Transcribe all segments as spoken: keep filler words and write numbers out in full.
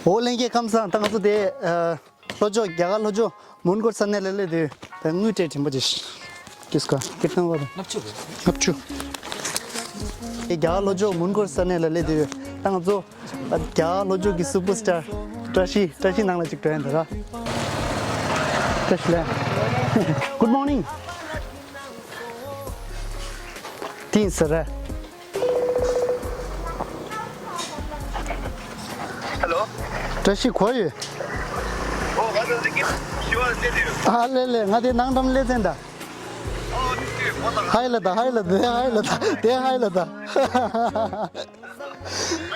འོ་ལྷན་རྒྱས་ཁམས་བཟང་། ད་ང་ཚོ་དེ་ཨ་ལྷོ་ཕྱོགས་རྒྱ་གར་ལྷོ་ཕྱོགས་མོན་གྷོ་ས་གནས་ལ་སླེབས་དུས་ད་དངུལ་སྤྲད་དྲན་པ་ཅིག་ཀིས་ཀ་ཀིརྟན་བ་ལྔ་བཅུ་ལྔ་བཅུ། དེ་རྒྱ་གར་ལྷོ་ཕྱོགས་མོན་གྷོ་ས་གནས་ལ་སླེབས་དུས་ད་ང་ཚོ་རྒྱ་གར་ལྷོ་ཕྱོགས་ཀྱི་སུ་པར་སི་ཊར་བཀྲ་ཤིས། བཀྲ་ཤིས་ནང་ལ་ཅིག་འགྲོ་ཡ་འདུག་ར། བཀྲ་ཤིས་ལགས། Good morning. ཏིན་ཟེར་ར། ཧེ་ལོ། བཀྲ་ཤིས་གོ་ཡོད། ཨོ་ང་ཚོ་འདི་གི་ཞི་བ་ལས་དེ་ཡོད། ཨ་ལེ་ལེ། ང་དེ་ནང་འགྲམ་སླེབས་ཚན་ད། ཨོ་འདི་གི་མོ་དང་། ཧའི་ལ་ད། ཧའི་ལ་དེ། ཧའི་ལ་ད། དེ་ཧའི་ལ་ད། ང་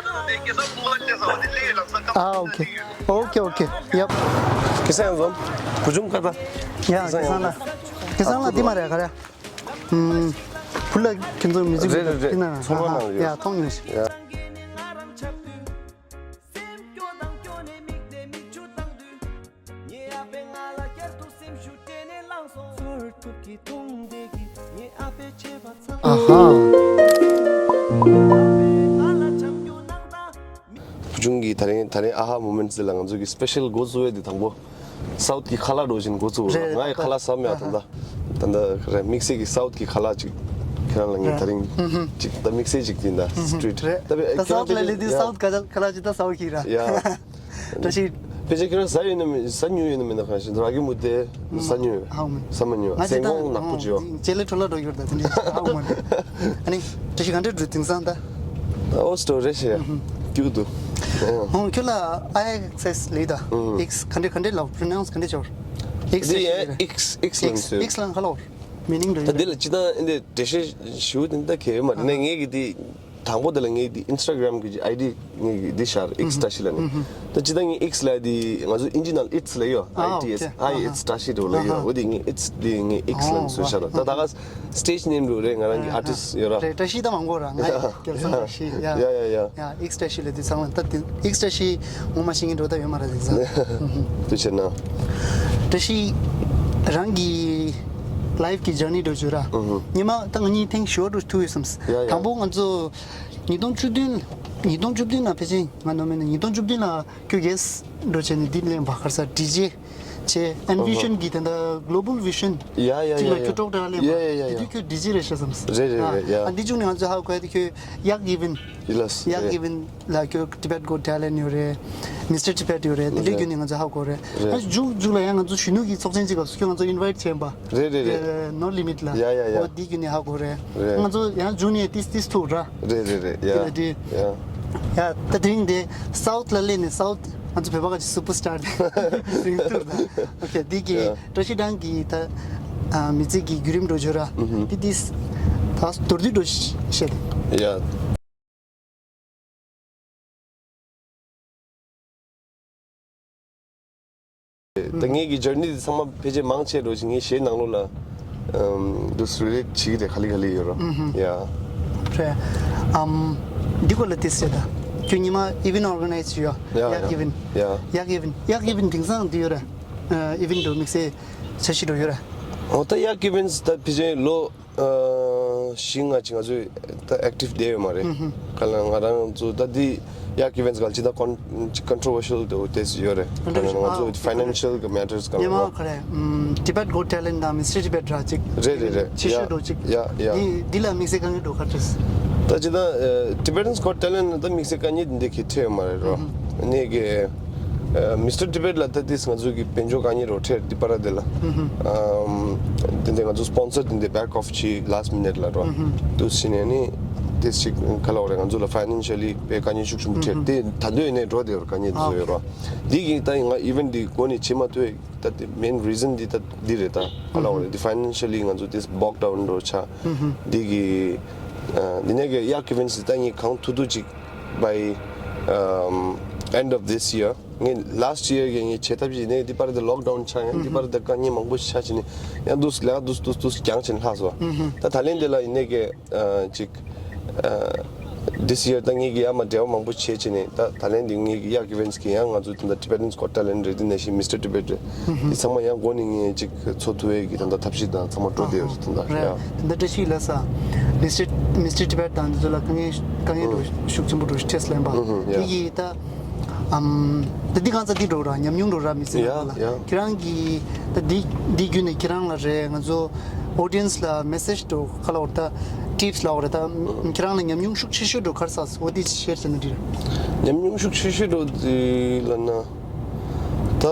ཚོ་འདི་གི་ས་མོ་ལ་ཅེ་ས་བ་འདི་ལས་ལ་ས་ཀ་ཨ་ཨོ་ཁེ། ཨོ་ཁེ་ཨོ་ཁེ། ཡབ། ཁེ་སང་ཡང་འཛོམས། བུ་ཆུང་ཀ་ད། ཡ་ཁེ་སང་ལ། ཁེ་སང་ལ་འདི་མ་རེད་ག་རེ། ཨུམ། བུ་ལ་ཁྱེད་ཚོ་མི་ཚིག་རེད་རེད་རེད། ཚོང་ཁང་ནང་ཡོད། ཡ་མཐོང་མྱོང་ཤག་ཡ། ཨ་ཧ། བུ་ཆུང་གིས་ད་རིང་ད་རིང་ཨ་ཧ་མོ་མེན་ཊི་ལ་ང་ཚོ་གི་སི་པེ་ཤལ་འགོ་བཙུགས་ཡས་དེ་དང་པོ། སའུཐ་གི་ཁ་ལག་འགྲོ་བཞིན་འགོ་བཙུགས་ར། རེད། ང་ཡི་ཁ་ལག་ཟ་མེད་ཨ་ད་ད། ད་ད་རེད། དམིགས་བསལ་གྱི་སའུཐ་གི་ཁ་ལག་ཅིག་ཁྱེད་རང་ལ་ངས་ད་རིང་ཅིག་ད་དམིགས་བསལ་ཅིག་དེ་འདྲ་སི་ཊི་རིཊ་རེད། ད་བས་ད་ཁྱེད་རང་སའུཐ་ལ་ལས་དུས་ཡ་སའུཐ་ཁ་ལག་ཁ་ལག་ཅིག་ད་ཟ་བ་ཁྱེད་ར། ཡ། བཀྲ་ཤིས། ཕལ་ཆེར་ཁྱེད་རང་ཟ་ཡོད་ན་མེད། ཟ་མྱོང་ཡོད་ན་མེད་ན། གང་ཞིག་ར་གི་མུ་ཏེ་ཟ་མྱོང་ཡོད། ཧ་གོ་མེད། ཟ་མ་མྱོང་། ང་ཟན་ཅིག་གོང་ད་ནག་པོ་ཅིག་ཡོད། ཅེ་ལེ་འཕྲོ་བརླག་འགྲོ་གི་ཡོད་ད་དེ་འདྲ་ཧ་གོ་མ་རེད། ཨ་ནི་བཀྲ་ཤིས་ག་འདྲ་འགྲོ་དེང་སང་ད། ཨོ་སི་ཊོ་རེ་ཤི་ཡ། ཀྱུ་དུ། ཧོ་ཁྱོད་ལ་ཨའི་ཨེག་སི་ལེ་ད། ཨེག་སི་ག་འདྲ་ག་འདྲ་ལབ། པྲོ་ནའུན་སི་ག་འདྲ་བྱ་བ། ཨེག་སི་འདི་ཡ་ཨེག་སི་ཨེག་སི་ལབ་ཨེག་སི་ལབ་ཁ་ལོ། མི་ནིང་འགྲོ་ད་ཡོད། འདི་ལ་ཅི་ད་འདི་འགྲེལ་བཤད་ཞུ་དེ་འདྲ་གལ་ཡོད་མ་རེད། ནས་ངས་གི་འདི། དང་པོ་དེ་ལ་ངས་འདི་ཨིན་སི་ཊ་གྷི་རམ་གི་ཨའི་ཌི་ངས་འདི་ཤར། ཨེག་སི་བཀྲ་ཤིས་ལ་ནི། ད་ཅི་ད་ངས་ཨེག་སི་ལ་འདི་ང་ཚོ་ཨིན་ཇི་ནང་ཨིཊ་སི་ལ་ཡོད། ཨ་ཨའི་ཊི་ཨེས། ཨ་ཨི་ཨེཊ་སི་བཀྲ་ཤིས་འགྲོ་ལ་ཡོད། འོ་འདི་ངས་ཨིཊ་སི་འདི་ངས་ཨེག་སི་ལ་ནི་བཟོས་ཤར་ར། ད་ད་ག་སི་ཊེ་ཇི་ནེམ་འགྲོ་རེད། ང་རང་གི་ཨར་ཊིསི་ཡོད་ར། རེད། བཀྲ་ཤིས་ད་མང་པོ་ར། ང་ཡི་སྐལ་བཟང་བཀྲ་ཤིས་ཡ། ཡ་ཡ་ཡ། ཡ་ཨེག་སི་བཀྲ་ཤིས་ལ་འདི་ཚང་མ་ད་འདི་ཨེག་སི་བཀྲ་ཤིས་ངོ་མ་ཤེས་མཁན་འགྲོ་ད་ཡོད་མ་ར་འདི་ཚང་། དུ་ཆེ་ན། བཀྲ་ཤིས་རང་གི་ལའིཕ་གི་ཇར་ནི་འགྲོ་བརྗོད་ར། ཉི་མ་ད་ང་གཉིས་ཐེངས་ཞོར་དུ་ཐུག་ཡོད་བསམ། ཡ་ཡ། དང་པོ་ང་ཚོ་ཉིས་སྟོང་བཅུ་བདུན། ཉིས་སྟོང་བཅུ་བདུན་ལ་ཕལ་ཆེར་ང་ནོར་མེད་ན་ཉིས་སྟོང་བཅུ་བདུན་ལ་ཁྱོད་གེ་སི་ཊི་འགྲོ་བྱས་ནས་འདི་ལེན་པ་གར་ས་ཌི་ཇེ་བྱས། ཨེན་ཝི་ཤན་གྱི་དེ་འདྲ་གི་ལོ་བལ་ཝི་ཤན་ཡ་ཡ་ཅིག་ལ་ཡ་ཁྱོད་ཡ་ཀྲོག་ཀྲ་ལེན་པ། ཡ་ཡ་ཡ་དེ་ཡ། དུས་ཁྱོད་ཌི་ཇེ་རེད་ཤག་བསམ། རེད་རེད་རེད་ཡ། ཨ་འདི་བྱུང་ནས་ང་ཚོ་ཧ་གོ་ཡ་དེ་ཁྱོད་ཡག་གི་བིན། ཡི་ལས་ཡག་རེད། གི་བིན་ལ་ཁྱོད་Tibet Got Talent ཡོད་རེད། Mister Tibet ཡོད་རེད། དེ་འདྲའི་རྒྱུ་ནས་ང་ཚོ་ཧ་གོ་རེད། རེད། ཨ་མཇུག་མཇུག་ལ་ཡང་ང་ཚོ་གཞོན་ནུ་གི་ཚོགས་ཆེན་ཅིག་སྐབས་སུ་ཁྱོད་ང་ཚོ་ཨིན་ཝའིཊ་བྱས་པ། རེད་རེད་རེད། ནོ་ལི་མིཊ་ལ། ཡ་ཡ་ཡ། འོ་དེའི་རྒྱུ་ནས་ཧ་གོ་རེད། རེད། ང་ཚོ་ཡང་མཇུག་ནས་ཏིས་ཏིས་ཐུག་ར། རེད་རེད་རེད་ཡ། དེ་ལ་དེ། ཡ། ཡ་ད་དེ་རིང་དེ་སའུཐ་ལ་སླེབས་ནས་སའུཐ་ང་ཚོ་བོད་པ་ག་ཅིག་སུ་པར་སི་ཊར་དེ་རིང་ཐུག་ར། ཨོ་ཁེ་དེ་གི་ཡ། བཀྲ་ཤིས་སྒྲོལ་མ་གི་ད་མི་ཚེ་གི་བརྒྱུད་རིམ་འགྲོ་བརྗོད་ར། ཏིས་ཏིས། ད་མདོར་བསྡུས་འགྲོ་བཤད་དེ། ཡ། ད་ངེད་ཀྱི་ཇར་ནི་དེ་ཚང་མ་ཕལ་ཆེར་མང་ཆེ་འགྲོ་ཞིག་ངའི་གཞས་ནང་ལོགས་ལ་ཨམ་འདུག་སེ་རི་ལེ་ཊི་བྱེད་ཀྱི་རེད། ག་ལེ་ག་ལེ་ཡོད་ར། ཡ། རེད། ཨམ་འདི་སྐོར་ལ་ཏིས་བཤད་ད། ཁྱོད་ཉི་མ་ཨི་ཝེན་ཊི་ཨོར་ག་ནའི་ཛི་ཡོད། ཡ་ཡག་ཨི་ཝེན་ཊི། ཡ། ཡག་ཨི་ཝེན་ཊི། ཡག་ཨི་ཝེན་ཊི་དེང་སང་འདི་ཡོད་ར། ཨི་ཝེན་ཊི་འགྲོ་དམིགས་བསལ་འཆར་གཞི་འགྲོ་ཡོད་ར། འོ་ད་ཡག་ཨི་ཝེན་ཊི་ད་ཕལ་ཆེར་ལོ། ཨ་བཞི་ལྔ་ཅིག་ང་ཚོས་ད་ཨེག་ཊིབ་བསྡད་ཡོད་མ་རེད། ག་ལ་ང་རང་ཚོ་ད་འདི་ཡག་ཨི་ཝེན་ཊི་ག་ལ་ཅི་ད་ཀོན་ཅིག་ཀོན་ཊོ་ཝར་ཤལ་དེ་འོ་དེ་ཡོད་རེད། ག་ལ་ང་ཚོ་ཨ་ཕའི་ནན་ཤལ་གི་མེ་ཊར་སི་ག་ལ་ཉི་མ་ནོ། ག་རེ། ཨམ་Tibet Got Talent དང་Mister Tibet ར་ཅིག་རེད་རེད་རེད། ཕྱི་ཤོད་འགྲོ་ཅིག་ཡ་ཡ། འདི་འདི་ལ་དམིགས་བསལ་དཀའ་ངལ་འགྲོ་ག་ཅིག་ད་ཅི་ད་Tibetans Got Talent ད་དམིགས་བསལ་དཀའ་ངལ་འདི་འདྲ་གི་འཕྲད་ཡོད་མ་རེད་རོ། ནས་གི། ཨ་Mister Tibet ལ་ད་ཏིས་ང་ཚོ་གི་དཔལ་འབྱོར་དཀའ་ངལ་རོ་འཕྲད་འདི་པར་དེ་ལ། ཨམ་དེ་འདྲ་ང་ཚོ་སི་པོན་སར་དེ་འདྲ་བེག་ཨོཕ་བྱས་ལཱསི་མི་ནེཊ་ལ་རོ། དུས་ཕྱིན་ནས་ནི་ཏིས་ཅིག་ག་ལ་བ་རེད། ང་ཚོ་ལ་ཕའི་ནན་ཤལ་ལི་དཔེ་དཀའ་ངལ་ཤུགས་ཆེན་པོ་འཕྲད་དེ་ད་འདོད་ཡིན་ནས་འགྲོ་དེ་རོ་དཀའ་ངལ་དེ་ཚོ་ཡོད་རོ། འདི་གི་ད་ང་ཨི་ཝེན་ཊི་འདི་འགོ་ནས་བྱེད་མ་ཐུབ་ད་དེ་མེན་རི་ཛན་འདི་ད་འདི་རེད། ད་ག་ལ་བ་རེད། འདི་ཕའི་ནན་ཤལ་ལི་ང་ཚོ་ཏིས་བོག་ཌའུན་རོ་ཆགས། འདི་གི་ཨ་འདི་ནས་གི་ཡག་ཨི་ཝེན་ཊི་ད་ངས་གང་ཐུབ་ཐུབ་ཅིག By um, end of this year ངས་last year གི་ངས་བྱེད་ཐབས་ཤིག་ནས་འདི་པར་དུ་ལོག་ཌའུན་ཆགས། ཡང་འདི་པར་དུ་དཀའ་ངལ་མང་པོ་ཞིག་ཆགས་ཕྱིན་ནས་ཡང་འདུག་ལས་ཀ་འདུག་འདུག་འདུག་རྒྱང་ཕྱིན་ལྷག་སོང་། ད་ད་ལན་འདི་ལ་ཡིན་ནས་གི་ཅིག་this year ད་ངས་གི་ཡང་མ་འབྲེལ་བ་མང་པོ་བྱེད་ཕྱིན་ནས་ད་ད་ལན་འདི་ངས་གི་ཡག་ཨི་ཝེན་ཊི་གི་ཡང་ང་ཚོ་ད་Tibetans Got Talent རེད། འདི་ནས་ཤི་Mister Tibet རེད། འདི་ཚང་མ་ཡང་འགོ་ནས་ངས་ཅིག་འཚོ་ཐུབ་ཡས་ཀྱི་ད་ལྟ་ཐབས་ཤེས་དང་ཚང་མ་འགྲོ་བསྡད་ཡོད་རེད། ད་ལྟ་ཡ། ད་ལྟ་བཀྲ་ཤིས་ལ་ས། Mister Mister Tibet དང་འདི་ཚོ་ལ་དཀའ་ངལ་དཀའ་ངལ་འགྲོ་ཤུགས་ཆེན་པོ་འགྲོ་ཤི་ཐེས་ལེན་པ། ཡ། དེ་གི་ད། ཨམ། ད་འདི་གང་ཚ་འདི་འགྲོ་ར་ཉམས་མྱོང་འགྲོ་ར་མི་སྲིད་ཡ་ན་ལ། ཡ། ཁྱེད་རང་གི་ད་འདི་འདི་བརྒྱུད་ནས་ཁྱེད་རང་ལ་རེད། ང་ཚོ་audience ལ་message འགྲོ་ག་ལ་བར་ད་tips ལ་བར་ད་ཁྱེད་རང་ལ་ཉམས་མྱོང་ཤུགས་ཆེ་ཤོས་འགྲོ་གར་ས་སོ་འདི་share བྱས་ན་འགྲིག་ར། ཉམས་མྱོང་ཤུགས་ཆེ་ཤོས་འགྲོ་འདི་ལ་ན་ད་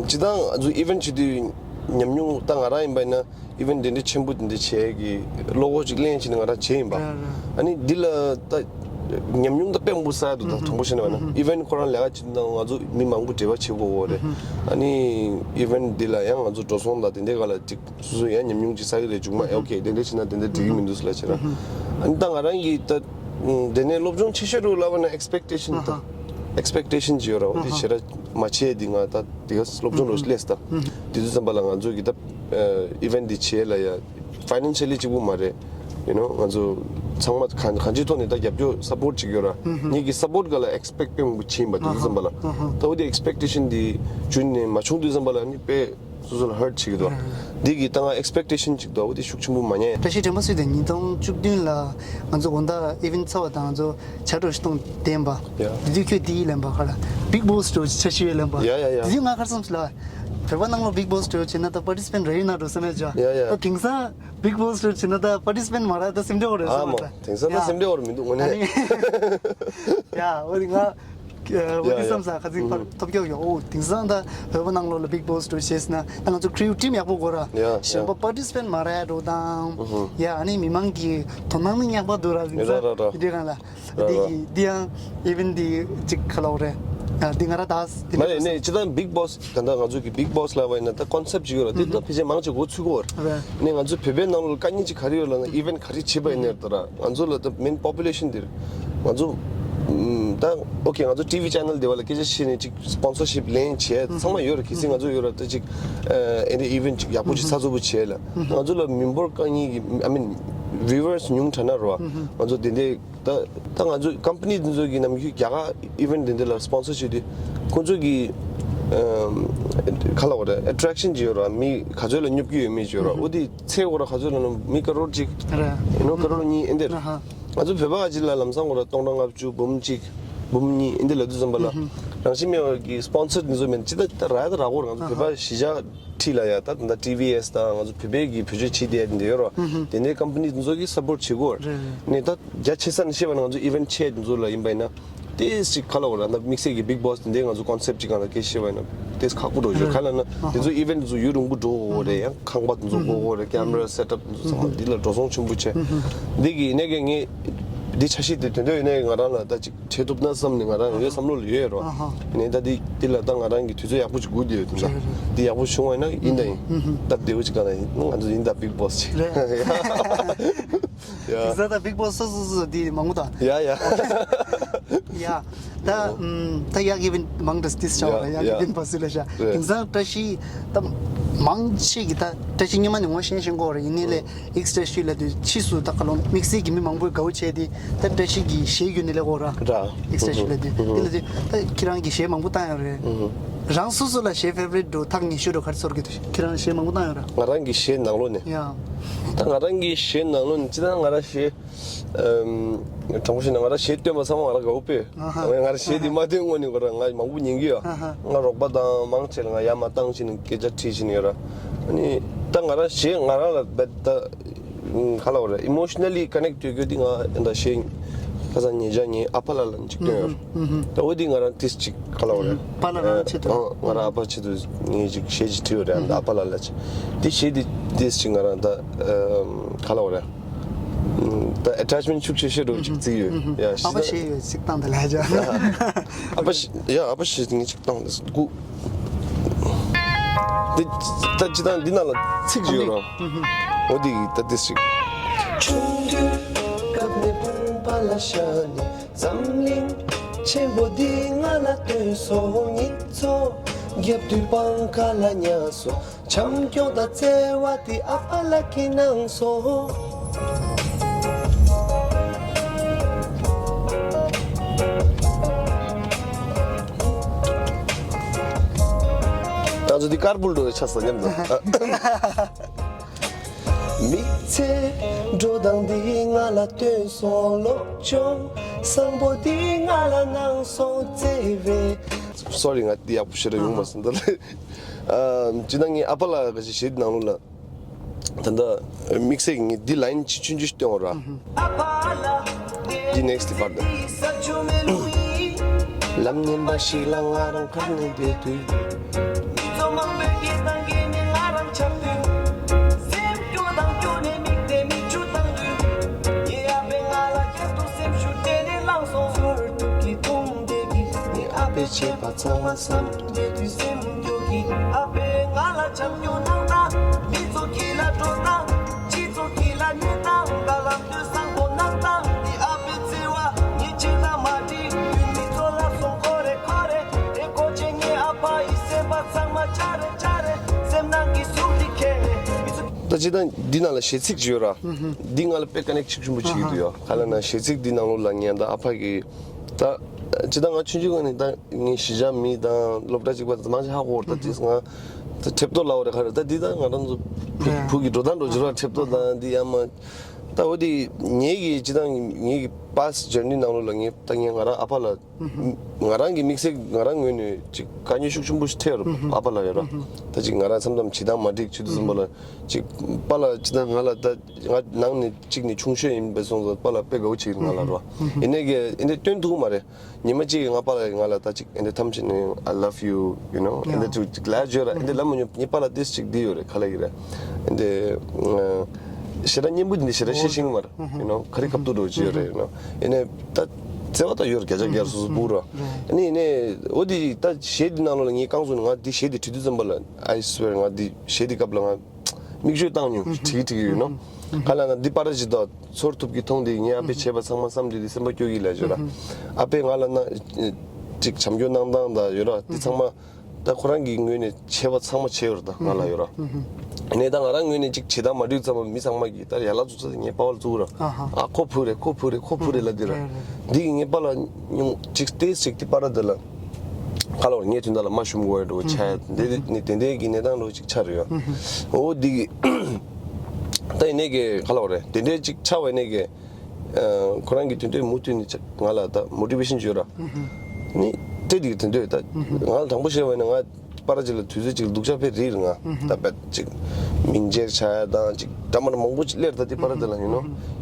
ཇི་ལྟར་ང་ཚོ་event བྱེད་དུས་ཉམས་མྱོང་ད་ང་རང་ཡིན་པ་ཡིན་ན། event དེ་འདྲ་ཆེན་པོ་དེ་འདྲ་བྱས་ཀྱི་བློ་ཁོག་ཅིག་གླེང་བྱས་ནས་ང་རང་བྱས་ཡིན་པ། ར་ར། ཨ་ནི་འདི་ལ་ད་ཉམས་མྱོང་ད་དཔེ་མང་པོ་བསགས་འདུག་ད་དྲང་པོ་བཤད་ན་བ་ན་event ཁོ་རང་ལས་ཀ་བྱེད་དུས་ང་ཚོ་མི་མང་པོ་འབྲེལ་བ་བྱེད་དགོས་ཀྱི་རེད། ཨ་ནི་event འདི་ལ་ཡང་ང་ཚོ་འགྲོ་སོང་དང་དེ་འདྲའི་སྒང་ལ་ཅིག་སོ་སོ་ཡང་ཉམས་མྱོང་ཅིག་བསགས་ཀྱི་རེད། མཇུག་མ་okay དེ་འདྲ་བྱས་ན་དེ་འདྲ་འགྲིག་གི་མི་འདུག་ཟེར་ལབ་བྱས་ན། ཨ་ནི་ད་ང་རང་གི་ད་དེ་ནས་སློབ་སྦྱོང་ཆེ་ཤོས་རུ་ལབ་པ་ན་expectation ད་expectation ཅིག་ཡོད་ར། འོ་དེ་བྱེད་ར་མ་བྱས་དེ་ང་ད་དེ་ག་སློབ་སྦྱོང་རུ་སླེབས་ད་དེ་དུས་ཙམ་པ་ལ་ང་ཚོ་གི་ད་ཨ་event འདི་བྱེད་ལ་ཡ་financially གཅིག་པུ་མ་རེད། you know ང་ཚོ་ཚང་མ་གང་གང་ཅིའི་ཐོག་ནས་ད་རྒྱབ་སྐྱོར་support བྱེད་ཀྱི་ཡོད་ར། ངེད་ཀྱི་support ག་ལ་expect དཔེ་མང་པོ་བྱེད་ཡིན་པ་དེ་དུས་ཙམ་པ་ལ། ད་འོ་དེ་expectation འདི་རྒྱུན་ནས་མ་བྱུང་དུས་ཙམ་པ་ལ་ནི་དཔེ་སོ་སོ་ལ་hurt བྱེད་ཀྱི་འདུག་འདི་གི་ད་ང་expectation གཅིག་འདུག་འོ་དེ་ཤུགས་ཆེན་པོ་མ་ཉར་ཡ། བཀྲ་ཤིས་དྲན་པ་གསོས་དེ་ཉིས་སྟོང་བཅུ་བདུན་ལ་ང་ཚོ་དགོང་དག་event ཚར་བ་དང་ང་ཚོ་བྱ་སྒྲོ་ཞིག་གཏོང་བསྡད་པ། ཡ། དེ་དུས་ཁྱོད་དེ་ལེན་པ་ག་ལ་Bigg Boss འགྲོ་ཆ་ཤི་ཡོད་ལེན་པ། ཡ་ཡ་ཡ། དེ་དུས་ང་གར་སོང་ལ་བོད་པ་ནང་ལོ་Bigg Boss འགྲོ་བྱས་ན་ད་participant རེ་ཡོད་ན་འགྲོ་བསམ་ཡ་ཅ། ཡ་ཡ། ད་དེང་སང་Bigg Boss འགྲོ་བྱས་ན་ད་participant མ་ར་ད་སེམས་ཁྲལ་འོ་རེད་ཨ་བསམ་མ་ཡ། དེང་སང་ད་ཡ། སེམས་ཁྲལ་འོ་རེད་མི་འདུག་དངོས་ཨ་གནས། ནི་ཡ་འོ་དེ་ང་འོ་ཡ་དེ་ཡ། བསམ་ས་ཁ་ཚིག་ཕར་ཐོབ་སྐྱོ་ཡོད། འོ་དེང་སང་ད་བོད་པ་ནང་ལོ་ལ་Bigg Boss འགྲོ་བྱས་ན་ད་ང་ཚོ་crew team ཡག་པོ་དགོས་ར། ཡ་གཞན་པ་participant མ་ར་འགྲོ་དང་། ཡ་ཨ་ནི་མི་མང་གི་དོ་སྣང་ནི་ཉག་པ་འདུག་ར། དེང་སང་ར་ར་ར། དེ་འདྲའི་སྒང་ལ། འདི་གི་འདི་ཡང་even འདི་ཅིག་ག་ལབ་དགོས་རེད། ཨ་འདི་ང་རང་ད་འདི་མ་རེད་ནས་ཅི་ད་Bigg Boss ད་ལྟ་ང་ཚོ་གི་Bigg Boss ལབ་པ་ཡིན་ན་ད་concept ཅིག་ཡོད་ར། དེ་ད་ཕལ་ཆེར་མང་ཆེ་གོ་ཚུད་ཀྱི་ཡོད་རེད། ནས་ང་ཚོ་བོད་པའི་ནང་ལ་དཀའ་ངལ་ཅིག་ག་རེ་ཡོད་ལབ་ན་event ག་རེ་བྱེད་པ་ཡིན་ནའི་ད་ར་ང་ཚོ་ལ་ད་main population འདིར་ང་ཚོ་ད་okay ང་ཚོ་TV channel འདི་བ་ལ་སྐད་ཆ་བཤད་ནས་ཅིག་sponsorship ལེན་བྱས་ཚང་མ་ཡོད་རེད། གལ་སྲིད་ང་ཚོ་ཡོད་ར་ད་ཅིག་ཨ་འདི་event ཅིག་ཡག་པོ་ཅིག་ཚགས་ཚུད་པོ་བྱས་ལ་ང་ཚོ་ལ་མི་འབོར་དཀའ་ངལ་གི་I mean viewers ཉུང་དྲགས་ན་ར་ང་ཚོ་དེ་འདྲའི། ད་ད་ང་ཚོ་company འདི་ཚོ་གི་ནམ་རྒྱུན་རྒྱ་གར་event འདི་འདི་ལ་sponsor བྱེད་དུས་ཁོང་ཚོ་གི་ཨམ་ག་ལབ་དགོས་རེད། attraction ཅིག་ཡོད་ར། མི་ག་ཚོད་ལ་སྙོབ་ཀྱི་ཡོད་མེད་ཅིག་ཡོད་ར། འོ་དེ་ཚད་དགོས་ར་ག་ཚོད་ལ་ན་མི་ཀ་རོར་གཅིག་རེད། you know ཀ་རོར་གཉིས་ཨེ་འདིར། ང་ཚོ་བོད་པ་ག་ཅིག་ལ་ལམ་སང་དགོས་ར་སྟོང་ཕྲག་ལྔ་བཅུ་འབུམ་གཅིག་འབུམ་གཉིས་ཨེ་འདི་ལ་དུས་ཙམ་པ་ལ་རང་བཞིན་མེད་པ་གི་sponsor འདི་ཚོ་མེད་ཅི་ད་ད་ར་ད་ར་དགོས་ར། ང་ཚོ་བོད་པ་གཞིས་ཆགས་ཁྲིད་ལ་ཡ་ད་ད་ལྟ་ཊི་ཝི་ཨེས་དང་ང་ཚོ་བོད་པའི་གི་བེད་སྤྱོད་བྱེད་བསྡད་འདི་ཡོད་ར། དེ་འདྲའི་company འདི་ཚོ་གི་support བྱེད་དགོས་རེད། ནས་ད་རྒྱ་ཆེ་ས་ནས་བཤད་པ་ན་ང་ཚོ་event ཆེ་འདི་ཚོ་ལ་ཡིན་པ་ཡིན་ན་ཏེས་ཅིག་ག་ལབ་དགོས་ར། ད་དམིགས་བསལ་གྱི་Bigg Boss འདི་འདྲའི་ང་ཚོ་concept ཅིག་སྒང་ལ་སྐད་ཆ་བཤད་པ་ཡིན་ན་ཏེས་ཁག་པོ་འགྲོ་ཞོར་ག་ལབ་ན་འདི་ཚོ་event འདི་ཚོ་ཡུན་རིང་པོ་འགྲོ་དགོས་རེད། ཡང་ཁང་པ་འདི་ཚོ་དགོས་དགོས་རེད། camera setup འདི་ཚོ་ཚང་མ་འདི་ལ་འགྲོ་སོང་ཆེན་པོ་བྱས་འདི་གི་ཡིན་ནའི་གི་ངས་འདི་འཆར་གཞི་དེ་དོན་དོན་ཡིན་ནའི་ང་རང་ལ་ད་ཅིག་བྱེད་ཐུབ་ན་བསམ་ནས་ང་རང་ཡོད་བསམ་བློ་ལ་ཡོད་རོ། ནས་ད་འདི་འདི་ལ་ད་ང་རང་གི་དུས་ཚོད་ཡག་པོ་ཅིག་སྒུག་བསྡད་ཡོད་དུས་ད་འདི་ཡག་པོ་བྱུང་བ་ཡིན་ན་ཡིན་ད་ཡིན་སྟབས་བདེ་བོ་ཅིག་ག་ན་ཡིན་ང་ཚོ་ཡིན་ད་Bigg Boss ཅིག་རེད། ཡ། དེང་སང་ད་Bigg Boss སོ་སོ་སོ་འདི་མང་པོ་ད། ཡ་ཡ། ཡ། ད་ད་ཡག་event མང་དྲགས་ཏིས་ཆགས་པ་ཡ་ཡག་ཡ། event པ་སུ་ལ་ཤ་རེད། དེང་སང་བཀྲ་ཤིས་ད་མང་ཆེ་གི་ད་བཀྲ་ཤིས་སྔོན་མ་ནས་ངོ་ཤེས་ཤེས་གོ་རེད། ཡིན་ནའི་ལས། ཨེག་སི་བཀྲ་ཤིས་ལབ་དུས་ཕྱིས་སུ་ད་ག་ལོ་དམིགས་བསལ་གྱི་མི་མང་པོས་དགའ་བོ་བྱས་ཏེ་ད་བཀྲ་ཤིས་ཀྱི་གཞས་བརྒྱུད་ནས་ལས་གོ་ར། ར། ཨེག་སི་བཀྲ་ཤིས་ལབ་དུས་དེ་ལབ་དུས་ད་ཁྱེད་རང་གི་གཞས་མང་པོ་བཏང་ཡོད་རེད། རང་སོ་སོ་ལ་གཞས་favorite འགྲོ་ཐག་ཉེ་ཤོས་འགྲོ་ག་རེ་ཚོར་གི་འདུག་ཁྱེད་རང་གཞས་མང་པོ་བཏང་ཡོད་ར། ང་རང་གི་གཞས་ནང་ལོགས་ནས། ཡ། ད་ང་རང་གི་གཞས་ནང་ལོགས་ནས་ཅི་ད་ང་རང་གཞས་ཨམ། དྲང་པོ་བཤད་ན་ང་རང་གཞས་བཏོན་པ་ཚང་མ་ང་རང་དགའ་བོ་དཔེ། ང་རང་གཞས་འདི་མ་བཏོན་སྔོན་ནས་ང་རང་ང་མང་པོ་ཉན་གི་ཡོད། ང་རོགས་པ་དང་མང་ཆེ་ལ་ང་ཡར་མར་བཏང་བྱས་ནས་སྐད་ཆ་དྲིས་བྱས་ནས་ཡོད་ར། ཨ་ནི་ད་ང་རང་གཞས་ང་རང་ལ་བེད་ད་ག་ལབ་དགོས་རེད། emotionally connect ཡོད་རྒྱུ་འདི་ང་ད་གཞས་ཁ་སང་ཉེ་ཆར་ངའི་ཨ་ཕ་ལགས་ལ་གཅིག་བཏོན་ཡོད། ད་འོ་འདི་ང་རང་ཏིས་གཅིག་ག་ལབ་དགོས་རེད། པཱ་ལགས་རང་ཆེད་དུ། ཨ་ང་རང་ཨ་ཕ་ཆེད་དུ་ངས་གཅིག་གཞས་གཅིག་བྲིས་ཡོད་རེད། ཨ་ཕ་ལགས་ལ་གཅིག་འདི་གཞས་འདི་ཏིས་གཅིག་ང་རང་ད་ག་ལབ་དགོས་རེད། ད་attachment ཤུགས་ཆེ་ཤོས་འདྲ་བོ་ཅིག་བརྩི་གི་ཡོད། ཡ་ཨ་ཕ་གཞས་ཡོད་ཅིག་བཏང་དེ་ལ་ཡ། ཨ་ཕ་གཞས་ཡ་ཨ་ཕ་གཞས་ངས་ཅིག་བཏང་དེ་སྒུག་འདི་ད་ཅི་ད་འདི་ནང་ལ་ཚིག་ཅིག་ཡོད་རོ། འོ་འདི་ད་འདི་ཞིག་ཆུང་དུས་སྐབས་ནས་བུམ་པ་ལ་ཤར་ནས་འཛམ་གླིང་ཆེན་པོ་འདི་ང་ལ་སྟོན་སོང་། ཉིན་ཚོ་རྒྱབ་དུས་པང་ཁ་ལ་ཉལ་སོང་། བྱམས་སྐྱོང་དང་བརྩེ་བ་དེ་ཨ་ཕ་ལགས་ཀྱིས་གནང་སོང་། ང་ཚོ་འདི་ཀར་པུལ་འགྲོ་བའི་ཆ་ས་མཉམ་དུ། མི་ཚེ་འགྲོ་སྟངས་འདི་ང་ལ་སྟོན་སོང་བློ་སྦྱོང་བཟང་པོ་འདི་ང་ལ་གནང་སོང་བརྩེ་བའི། སོ་རི། ང་འདི་ཡག་པོ་ཞེ་དྲག་ཡོང་མ་སོང་ད་ལ། ཨ། སྤྱིར་བཏང་ངའི་ཨ་ཕ་ལ་ག་ཞིག་གཞས་འདི་ནང་ལོགས་ལ། ད་ལྟ་དམིགས་བསལ་གྱི་ངས་འདི་ལའིན་ཆུང་ཆུང་ཞིག་སྟོན་འོ་ར། འདི་ནེག་སི་ཊི་པར་ཊི་དེ། ལམ་ངན་པ་ཞིག་ལ་ང་རང་ཁར་ནས་བསྡད་དུས། མི་ཚོགས་མང་པོས་སྐད་གཏོང་གིས་ནི་ང་རང་ཆགས་དུས། སེམས་སྐྱོ་དང་སྐྱོ་ནས་མིག་ལྟས་མིག་ཆུ་བཏང་དུས། ངའི་ཨ་ཕས་ང་ལ་བསྐྱར་དུ་སེམས་ཤུགས་སྤྲད་ནས་བླངས་སོང་། ཚོར་སྡུག་གི་རྡུང་རྡེག་གིས་ངའི་ཨ་ཕས་བྱས་པ་ཚང་མ་བསམ་བསྡད་དུས། སེམས་སྐྱོ་གིས་ཨ་ཕས་ང་ལ་བྱམས་སྐྱོང་གནང་དང་། མི་ཚོགས་ཀྱི་ལ་འགྲོ་དང་། སྤྱི་ཚོགས་ཀྱི་ལ་གནས་དང་། ད་ལམ་སྟོན་བཟང་པོ་གནང་དང་། འདི་ཨ་ཕའི་བརྩེ་བ་ངས་ཇི་ལྟར་མ་བྲིས། དུས་མི་ཚོགས་ལ་སོང་ཁོ་རེ་ཁོ་རེ། དེ་གོ་ཆེ་ངའི་ཨ་ཕ་ཡི་སེམས་པ་ཚང་མ་འཇའ་རེ་འཇའ་རེ། སེམས་ནང་གི་གཟུགས་འདི་ཁེངས་ནས་མི་ཚོགས། ད་ཅི་ད་འདི་ནང་ལ་གཞས་ཚིག་ཅིག་ཡོད་ར། འདི་ང་ལ་དཔེ་ཀ་ནེག་ཆེ་ཆེན་པོ་ཅིག་ཡོད་དུ་ཡོད། ག་ལ་ན་གཞས་ཚིག་འདི་ནང་ལོགས་ལ་ངས་ད་ཨ་ཕ་གི་ད་ཅི་ད་ང་ཆུང་ཆུང་ངང་ནས་ད། ངའི་གཞིས་ཆགས་མི་དང་སློབ་གྲྭ་གཅིག་པ་དང་མང་ཆེ་ཧ་གོ་བར་ད་དེས་ང་ད་ཁྲེབ་ཏོ་ལ་བ་རེ་ཁ་རེ་ད་འདི་ད་ང་རང་ཚོ་བུ་ཡ། བུ་གི་འགྲོ་སྟངས་འགྲོ་བྱེད་ར་ཁྲེབ་ཏོ་དང་འདི་ཡ་མ་ད་འོ་དེ་ངའི་གི་ཅི་དང་ངའི་གི་པཱ་སི་ཊི་ཇར་ནི་ནང་ལོགས་ལ་ངས་ད་ངས་ང་རང་ཨ་ཕ་ལ་ང་རང་གི་དམིགས་བསལ་ང་རང་ངོས་ནས་ཅིག་དཀའ་ངལ་ཤུགས་ཆེན་པོ་ཞིག་འཕྲད་ཡོད་རེད། ཨ་ཕ་ལ་ཡོད་ར་ད་ཅིག་ང་རང་མཚམས་མཚམས་བྱེད་སྟངས་མ་འགྲིག་བྱེད་དུས་ཙམ་པ་ལ་ཅིག་པཱ་ལ་ཅི་ད་ང་ལ་ད་ང་ནང་ནས་གཅིག་ནས་ཆུང་ཤོས་ཡིན་པའི་སོང་ཙང་པཱ་ལ་དཔེ་དགའ་བོ་བྱེད་ཀྱི་ང་ལ་ར་ཡིན་ནའི་གི་ཡིན་ནའི་སྟོན་ཐུབ་ཀྱི་མ་རེད། ཉི་མ་གཅིག་ང་པཱ་ལགས་ང་ལ་ད་ཅིག་ཨེ་འདྲ་ཐམས་ཅད་ནས་I love you, you know, ཨེ་འདྲ་ཅིག་ཅིག་ལབ་བརྗོད་ར་ཨེ་འདྲ་ལབ་མ་མྱོང་། ངའི་པཱ་ལགས་ཏིས་ཅིག་འདི་ཡོད་རེད་ག་ལ་ཡིན་རེད་ཨེ་འདྲ་ཞེ་དྲག་སྙན་པོ་འདི་ཞེ་དྲག་བཤད་ཤེས་ཀྱི་མ་རེད། you know ག་རེ་ཁ་ཐུག་འགྲོ་ཅི་ཡོད་རེད། you know ཨེ་ནས་ད་བརྩེ་བ་ད་ཡོད་རེད་བརྒྱ་ཆ་བརྒྱ་སོ་སོ་སྤུ་ར་ཨེ་ནས་ཨེ་ནས་འོ་འདི་ད་གཞས་འདི་ནང་ལོགས་ལ་ངའི་རྐང་བཙུགས་ནས་ང་འདི་གཞས་འདི་བྲིས་དུས་ཙམ་པ་ལ་I swear ང་འདི་གཞས་འདི་སྐབས་ལ་ང་། མིག་ཆུ་བཏང་མྱོང་། ཧུམ་ཧུམ། བྲིས་བྲིས་ཡོད་ནོ། ཧུམ་ཧུམ། ག་ལ་ན་འདི་པར་ཅིག་དང་ཚོར་ཐུབ་ཀྱི་མཐོང་དེ་ངས་ཨ་ཕས་བྱས་པ་ཚང་མ་བསམ་དུས་འདི་སེམས་པ་སྐྱོ་གི་ལ་བརྗོད་ར། ཧུམ་ཧུམ། ཨ་ཕས་ང་ལ་ན་ཅིག་བྱམས་སྐྱོང་གནང་སྟངས་དང་ཡོད་ར་འདི་ཚང་མ། ད་ཁོ་རང་གི་ངོས་ནས་བྱས་པ་ཚང་མ་བྱས་ཡོད་ར་ད་ང་ལ་ཡོད་ར། ཧུམ་ཧུམ། ནས་ད་ང་རང་ངོས་ནས་ཅིག་བྱེད་སྟངས་མ་འགྲིག་ཙམ་པ་མི་ཚང་མ་གིས་ད་ཡ་ལ་འཛུགས་ས་དེ་ངས་པ་བར་བཙུགས་ར། ཨ་ཧ། ཨ་ཁོ་བུ་རེད་ཁོ་བུ་རེད་ཁོ་བུ་རེད་ལ་འདི་ར། རེད་རེད། འདི་གི་ངས་པ་ལ་ཉུང་ཅིག་ཏེས་ཅིག་དེ་པར་དེ་ལ། ཁ་ལོར་ངས་དོན་དག་ལ་མ་ཞུམ་དགོས་ཡ་འགྲོ་ཆ་ཡ་དེ་དེ་ནི་དེ་འདྲའི་གི་གནས་སྟངས་འགྲོ་ཅིག་ཆགས་རེད་ཡ། འོ་འདི་གི་ད་ཡིན་ནའི་གི་ཁ་ལོར་རེད་དེ་འདྲའི་ཅིག་ཆགས་པ་ཡིན་ནའི་གི་ཁོ་རང་གི་དོན་དུ་མུ་མཐུད་ནས་ང་ལ་ད་མོ་ཊི་ཝེ་ཤན་བྱོས་ར། ནི་དེ་འདི་གི་དོན་དུ་ད་ང་ལ་དྲང་པོ་བཤད་པ་ཡིན་ན་ང་པར་ཅིག་ལ་དུས་ཚོད་ཅིག་ལ་སྡུག་ཅག་ཕེ་རིལ་ང་ད་པད་ཅིག་མིང་ཆེར་ཆ་ཡ་དང་ཅིག་འདྲ་མ་འདྲ་མང་པོ་ཅིག་སླེབས་ད་དེ་པར་དེ་ལ་ཡིན་ནོ།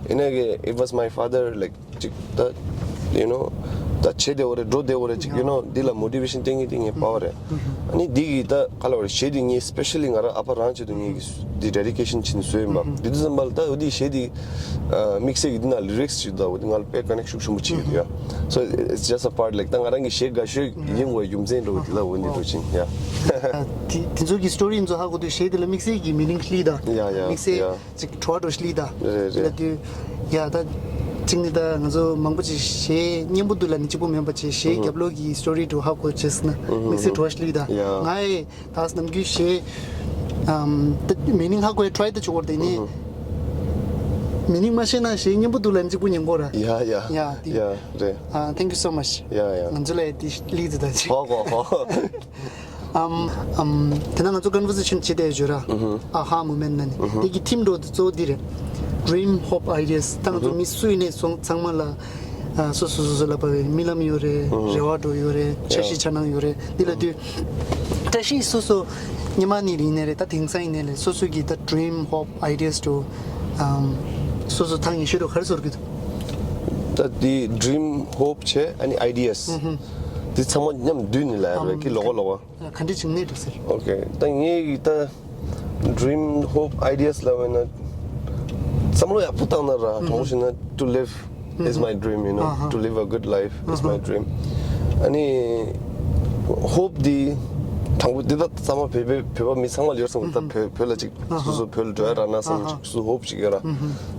ཡིན་ནའི་གི་it was my father like ཅིག་ད་you know ད་བྱེད་བདེ་བོ་རེད་འགྲོ་བདེ་བོ་རེད་ཅིག་you know འདི་ལ་མོ་ཊི་ཝེ་ཤན་སྟེར་མཁན་དེ་ངའི་པ་བ་རེད། ཨ་ནི་འདི་གི་ད་ག་ལ་བ་རེད་གཞས་འདི་ངས་སི་པེ་ཤ་ལི་ང་རང་ཨ་ཕ་རང་ཆེད་དུ་ངས་འདི་ཌེ་ཌི་ཀེ་ཤན་བྱས་ནས་བཟོས་ཡིན་པ་འདི་དུས་ཙམ་པ་ལ་ད་འོ་འདི་གཞས་འདི་དམིགས་བསལ་གྱི་འདི་ན་ལི་རིག་སི་ཅིག་འདུག་འོ་འདི་ང་ལ་དཔེ་ཀ་ནེག་ཤུགས་ཆེན་པོ་ཅིག་ཡོད་དེ་ཡ། so it's just a part like ད་ང་རང་གི་གཞས་དགའ་ཤོས་ཡིན་དགོས་རྒྱུ་མཚན་འགྲོ་གི་འདི་ལ་འོ་འདི་འགྲོ་ཅིང་ཡ། དེ་དེ་ཚོ་གི་སི་ཊོ་རི་ཚོ་ཧ་གོ་དུས་གཞས་དེ་ལ་དམིགས་བསལ་གྱི་མི་ནིང་ལི་དང་ཡ་ཡ་དམིགས་བསལ་ཡ། ཅིག་བྲོ་བ་འགྲོ་ཤི་ལི་ད། རེད་རེད། ལ་དུས། ཡ་ད། ཅིག་ནི་ད་ང་ཚོ་མང་པོ་ཅིག་གཞས་སྙན་པོ་འདུག་ལ་ནི་གཅིག་པོ་མིན་པ་ཅིག་གཞས་རྒྱབ་ལོགས་ཀྱི་སི་ཊོ་རི་འགྲོ་ཧ་གོ་ཅེས་ན་དམིགས་བསལ་བྲོ་བ་ཤི་ལི་ད། ཡ། ང་ཨེ་ད་ནམ་རྒྱུན་གཞས། ཨམ། ད་མི་ནིང་ཧ་གོ་ཡ་ཊ་རའི་ད་ཆུ་བོར་དེ་ནི། མི་ནིང་མ་ཤེས་ན་གཞས་སྙན་པོ་འདུག་ལ་ནི་གཅིག་པོ་ཉན་གོ་ར། ཡ་ཡ། ཡ་དེ། ཡ་རེད། ཨ། thank you so much། ཡ་ཡ། ང་ཚོ་ལ་ཡ་དེ་ལི་ད་ད་ཅིག་ཧོ་ཧོ་ཧོ། ཨམ། ཨམ། དེ་ན་ང་ཚོ་ཀོན་ཝར་སེ་ཤན་བྱེད་བསྡད་ཡོད་ར། ཨ་ཧ་མུ་མེན་ན་ནི། དེ་གི་ཐིམ་འགྲོ་དེ་གཙོ་བོ་འདི་རེད། Dream Hope Ideas ད་ང་ཚོ་མི་སུ་ཡིན་ནའི་སོང་ཚང་མ་ལ། ཨ། སོ་སོ་སོ་སོ་ལ་བབ་པའི་རྨི་ལམ་ཡོད་རེད། རེ་བ་འགྲོ་ཡོད་རེད། འཆར་གཞི་འཆར་སྣང་ཡོད་རེད། འདི་ལ་དུས། བཀྲ་ཤིས་སོ་སོ། ཉི་མ་ནི་ཡིན་ནའི་རེད་ད་དེང་སང་ཡིན་ནའི་རེད་སོ་སོ་གི་ད་Dream Hope Ideas འགྲོ། ཨམ། སོ་སོ་ཐང་ཡིན་ཤོད་འགྲོ་ག་རེ་ཟོར་གི་འདུག་ད་དེ་Dream Hope བྱས་ཨ་ནི་Ideas། དེ་ཚང་མ་མཉམ་བསྡུས་ནས་ལབ་ཡ་རེད་ཀི་ལོག་ག་ལོག་ག་ག་འདྲ་ཅིག་གནས་འདུག་ཟེར། ཨོ་ཁེ། ད་ངས་ད་Dream Hope Ideas ལབ་ན་བསམ་བློ་ཡག་པོ་བཏང་ན་ར་དྲང་པོ་བཤད་ན་to live is my dream, you know, to live a good life is my dream. ཨ་ནི་hope འདི་དྲང་པོ་འདི་ད་ཚང་མ་བོད་པའི་བོད་པ་མི་ཚང་མ་ལ་ཡོད་སོང་ད་བོད་བོད་ལ་ཅིག་སོ་སོ་བོད་ལ་འགྲོ་ཡ་རག་ན་བསམ་ཅིག་སོ་hope ཅིག་ཡོད་ར།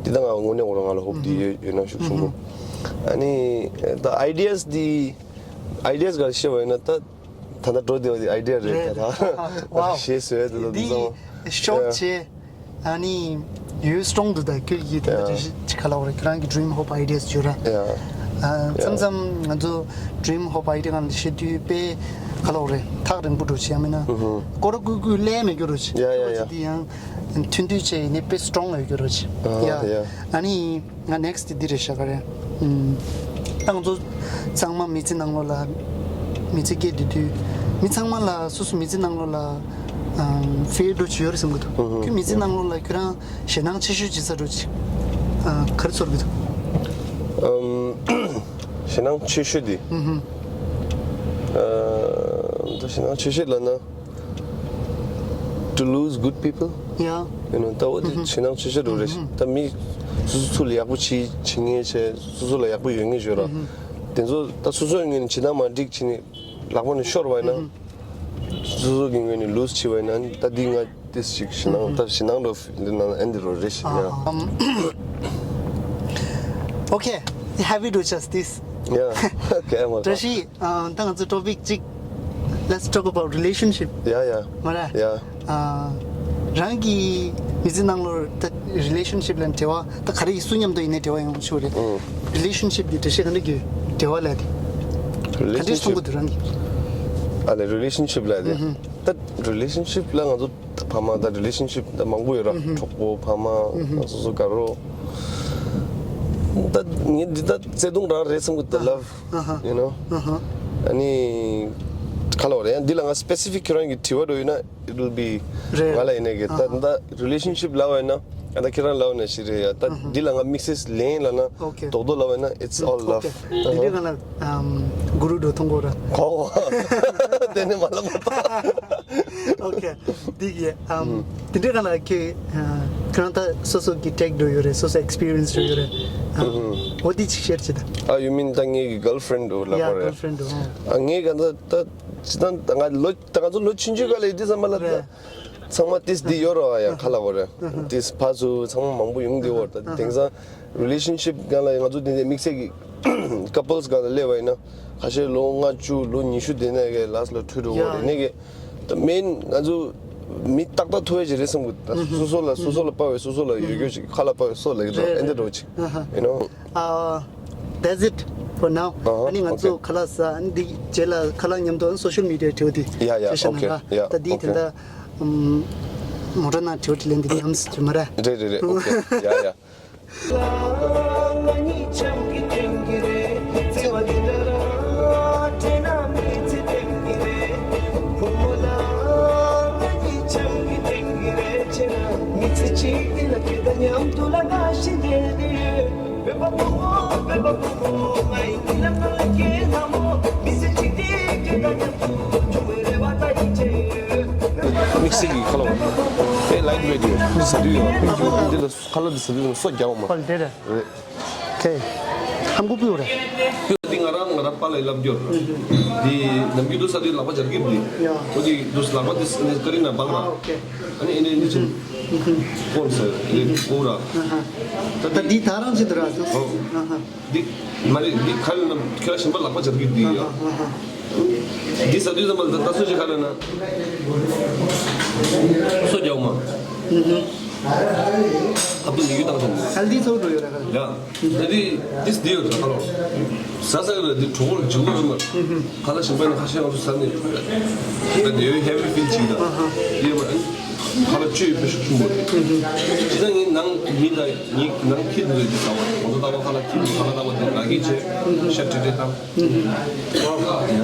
འདི་ད་ང་དངོས་གནས་འོ་ར་ང་ལ་hope འདི་ཡོད་ཡོད་ན་ཤུགས་ཆེན་པོ། ཨ་ནི་ད་ideas འདི་Ideas ག་རེ་བཤད་པ་ཡིན་ན་ད་ད་ལྟ་འགྲོ་བདེ་བ་དེ་idea རེད་ད་ད། Wow. གཞས་བཟོས་དེ་ད་འདི་ཚང་མ། ཤོག་ཆེ། ཨ་ནི་ཡུལ་སྟོང་དུ་ད་ཁྱོད་ཀྱིས་ད་ལྟ་རེ་ཞིག་ཅིག་ག་ལ་བ་རེད་ཁྱོད་རང་གི་dream hope ideas བརྗོད་ར། ཡ། ཨ། མཚམས་མཚམས་ང་ཚོ་dream hope idea གང་ལ་བཤད་དུས་དཔེ་ ག་ལོག་རེད། ཐག་རིང་པོ་འགྲོ་ཆེ་ཡང་མིན་ན། ཧུ་ཧུ། སྐོར་ར་ཀུ་ཀུ་ལས་མེད་རྒྱུ་རོ་ཆེ། ཡ་ཡ་ཡ། དེ་ཡང་མཐུན་སྒྲིལ་བྱས་ཡིན་ནི་དཔེ་སི་ཊོང་ཡོད་རྒྱུ་རོ་ཆེ། ཨ་ཡ། ཡ། ཨ་ནི་ང་ནེག་སི་ཊི་འདི་རེད་ཤག་ག་རེད། ཨུམ། ད་ང་ཚོ་ཚང་མ་མི་ཚེ་ནང་ལོགས་ལ་མི་ཚེ་སྐྱེལ་དུས་དུས་མི་ཚང་མ་ལ་སོ་སོ་མི་ཚེ་ནང་ལོགས་ལ་ཨམ་ཕེལ་འགྲོ་ཆེ་ཡོད་རེད་བསམ་གི་འདུག་ཧུ་ཧུ། ཁྱོད་མི་ཚེ་ནང་ལོགས་ལ་ཁྱོད་རང་ཞེད་སྣང་ཆེ་ཤོས་ཇི་ཙམ་འགྲོ་ཆེ། ཨ་ག་རེ་ཚོར་གི་འདུག་ཨམ། ཞེད་སྣང་ཆེ་ཤོས་དེ། ཨ། ད་ཞེད་སྣང་ཆེ་ཤོས་ལབ་ན། To lose good people. Yeah. You know, ད་འོ་དེ་ཞེད་སྣང་ཆེ་ཤོས་རེད། ད་མི་སོ་སོ་ཚུར་ལ་ཡག་པོ་བྱེད་བྱེད་ངེས་བྱས། སོ་སོ་ལ་ཡག་པོ་ཡོད་ངེས་ཡོད་ར། དེ་ཚོ་ད་སོ་སོའི་ངོས་ནས་བྱེད་སྟངས་མ་འགྲིག་བྱས་ནས་ལག་པ་ནས་ཤོར་བ་ཡིན་ན། སོ་སོ་གི་ངོས་ནས་ལུས་བྱས་པ་ཡིན་ན་ད་འདི་ང་ཏིས་ཅིག་ཞེད་སྣང་ད་ཞེད་སྣང་རོ་འདི་ན་ཨེ་འདི་རོ་རེ་ཞིག་ཡ། Okay, happy to just this. Yeah. Okay, I'm okay. བཀྲ་ཤིས། ཨ། ད་ང་ཚོ་ཊོ་པིག་གཅིག Let's talk about relationship. Yeah, yeah. མ་རེད། Yeah. ཨ། རང་གི་མི་ཚེ་ནང་ལོགས་ད་རི་ལེ་ཤན་ཤིབ་ལ་འབྲེལ་བ་ད་ག་རེ་ཡིན་སུ་མཉམ་དུ་ཡིན་ནའི་འབྲེལ་བ་ཡོང་ཆོག་རེད། ཨུམ། རི་ལེ་ཤན་ཤིབ་ཀྱི་འགྲེལ་བཤད་ག་འདྲ་གི་འབྲེལ་བ་ལབ་དེ། ག་འདྲ་གསུང་གི་འདུག་རང་གི། ཨ་ལས་རི་ལེ་ཤན་ཤིབ་ལབ་དེ། ད་རི་ལེ་ཤན་ཤིབ་ལ་ང་ཚོ་ད་ཕ་མ་ད་རི་ལེ་ཤན་ཤིབ་ད་མང་པོ་ཡོད་ར། གྲོགས་པོ་ཕ་མ་སོ་སོ་དགའ་རོགས། ད་ངས་འདི་ད་བརྩེ་དུང་རང་རེད་བསམ་གི་འདུག love. ཨ་ཧ། You know? ཨ་ཧ། ཨ་ནི། ག་ལ་བ་རེད། ཡང་འདི་ལ་ང་སི་པེ་སི་ཕིག་ཁྱེད་རང་གི་དྲི་བ་འགྲོ་ཡོད་ན། It will be རེད། ང་ལ་ཡིན་ནའི་གི་ད་ཨ་ཧ། ད་རི་ལེ་ཤན་ཤིབ་ལབ་པ་ཡིན་ན། ཨ་ད་ཁྱེད་རང་ལབ་པ་ན་ཞིག་རེད་ཡ། ད་ཨ་ཧ། འདི་ལ་ང་དམིགས་བསལ་ལན་ལབ་ན། Okay. རྡོག་རྡོག་ལབ་པ་ཡིན་ན། It's all love. Okay. དེ་འདྲའི་ང་ལ་ཨམ་གུ་རུ་འགྲོ་ཐོང་གོ་ར། གོ་དེ་ནི་མ་ལབ་པ། Okay. འདི་གི་ཨམ་དེ་འདྲའི་ང་ལ་ཁྱེད་ཁྱེད་རང་ད་སོ་སོ་གི་ཊེག་འགྲོ་ཡོད་རེད། སོ་སོ་ཨེག་སི་པི་རི་ཡན་སི་འགྲོ་ཡོད་རེད། ཨམ་འོ་དེ་ཅིག་ཤེར་བྱེད་ད། ཨ་you mean ད་ངའི་གི་གརལ་ཕི་རེན་ཌི་འགྲོ་ལབ་ཡ་པ་རེད། གརལ་ཕི་རེན་ཌི་འགྲོ། ཨ་ངའི་ག་ད་ད་ཇི་ལྟར་ད་ང་ལོ་ད་ང་ཚོ་ལོ་ཆུང་ཆུང་སྒང་ལ་ཡིན་དུས་ཙམ་པ་ལ་ད་རེད། ཚང་མ་ཏིས་འདི་ཡོད་རོ་ཡ། ག་ལ་བ་རེད། ཏིས་ཕ་ཚོ་ཚང་མ་མང་པོ་ཡོང་འདི་བར་ད་དེང་སང་རི་ལེ་ཤན་ཤིབ་སྒང་ལ་ང་ཚོ་དེ་འདྲའི་དམིགས་བསལ་གྱི་ཀ་པལ་སི་སྒང་ལ་སླེབས་པ་ཡིན་ན་ཁ་ཤས་ལོ་ལྔ་བཅུ་ལོ་ཉི་ཤུ་དེ་ནས་གི་ལ་སི་ལ་འཁྲུལ་འགྲོ་གི་རེད། ཡ་ནས་གི་ད་མེན་ང་ཚོ་མི་ཏག་ཏག་ཐུག་ཡ་ཅིག་རེད་བསམ་གི། ད་སོ་སོ་ལ་སོ་སོ་ལ་དཔའ་བའི་སོ་སོ་ལ་ཡོད་རྒྱུ་ཅིག་ཁ་ལ་དཔའ་བའི་སོ་ལ་ཡོད་རེད། ཨེ་འདྲ་འགྲོ་ཅིག you know. Uh, that's it for now. ཨ་ནི་ང་ཚོ་okay. ཁ་ལག་ཟ། ཨ་ནི་འདི་རྗེས་ལ་ཁ་ལག་མཉམ་དུ་ཨ་སོ་ཤལ་མི་ཌི་ཡ་དྲི་བ་འདི་yeah, yeah, བྱས་ཤག་okay. ན་ད་yeah, འདི་okay. དེ་འདྲ་མོ་ཊ་ནང་དྲི་བ་དྲིས་ལན་འདི་ཉམས་སུ་མ་ར། རེད་རེད་རེད། Okay. Yeah, yeah. དམིགས་བསལ་གྱི་ཁ་ལོ་དཔེ་ལའིཊ་ཝེཊ་ཡོད། འདི་ཟ་དུས་ཡོད། འདི་ལ་ཁ་ལོ་འདི་ཟ་དུས་སོ་རྒྱག་འོང་མ་རེད། ཨོ་ལེ་རེད། ཨོ་ཁེ། ཧམ་གོ་པིའུ་རེད། པིའུ་འདི་ང་རང་ང་རང་པཱ་ལགས་ལབ་རྒྱུར། འདི་ནམ་རྒྱུན་དུ་ཟ་དུས་ལག་པ་འབྱར་གི་འདི། ཡ། ཨོ་འདི་དུས་ལག་པ་འདི་ཀ་རི་ན་བང་ར། ཨ་ཨོ་ཁེ། ཨ་ནི་ཨེ་ནི་འདི་ཚུ། ཀོན་ཟེར་ཨེ་ནི་ཀོ་ར། ད་འདི་ད་རང་ཅི་འདི་ར། ཨོ། འདི་མ་རེད། འདི་ཁ་ལ་ན་ཁྱོད་ལ་ཞིམ་པ་ལག་པ་འབྱར་གི་འདི་ཡ། འདི་ཟ་དུས་ཙམ་པ་ལ་ད་སོ་ཞིག་ཁ་ལ་ན་སོ་རྒྱག་མ། ཨ་བུ་ནི་ཡུ་དང་ཚོམ། ཧེལ་དི་ཚོ་འགྲོ་ཡོད་ར་ཁ་ལ། ཡ། ད་འདི་འདི་འདི་ཡོད་ཟ་ཁ་ལོ། ཟ་ཟ་ཡོད་ར་འདི་གྲོགས་པོ་ལ་འཇིགས་པ་ཡོད་མ། ཁ་ལ་ཞིམ་པ་ནི་ཁ་ཤས་ང་ཚོ་ཟ་ནས་ད་འདི་ཡོད་ཧེ་བི་ཕིལ་བྱེད་ད། ཡོད་མ། ཁ་ལ་བཅུད་ཡོད་པའི་ཤུགས་ཆེན་པོ་རེད། ཇི་ལྟར་ངའི་ནང་མི་ལ་ངའི་ནང་ཁྱི་འདི་ལ་འདི་ཟ་བ་ང་ཚོ་ལྟ་བ་ཁ་ལ་ཁྱི་འདི་ཁ་ལ་ལྟ་བ་འདི་ལ་གི་བྱས་ཤ་ཁྲིད་ཁྲིད་བཏང་།